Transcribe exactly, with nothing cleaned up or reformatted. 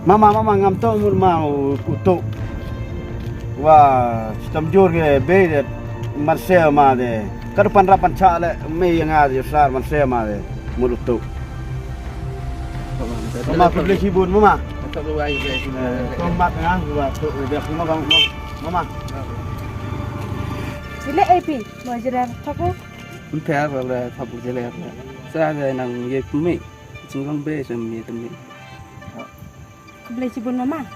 Mama, mama, ngam to mut ma u, u tu. Wa, chitom jur ke bei de, man se ma de. Ka du pan rap pan cha le, me ya nga de, sar man se ma de, mut u tu. Mama, khublei chibun, mama. Tomat nga, wa tu, de, mama, mama. Jile A P, mo jile thapu. Ym thiar ba le thapu jile. Sa de nang ye pumi. Chinglong be sem ye temi. Khublei chibun mama.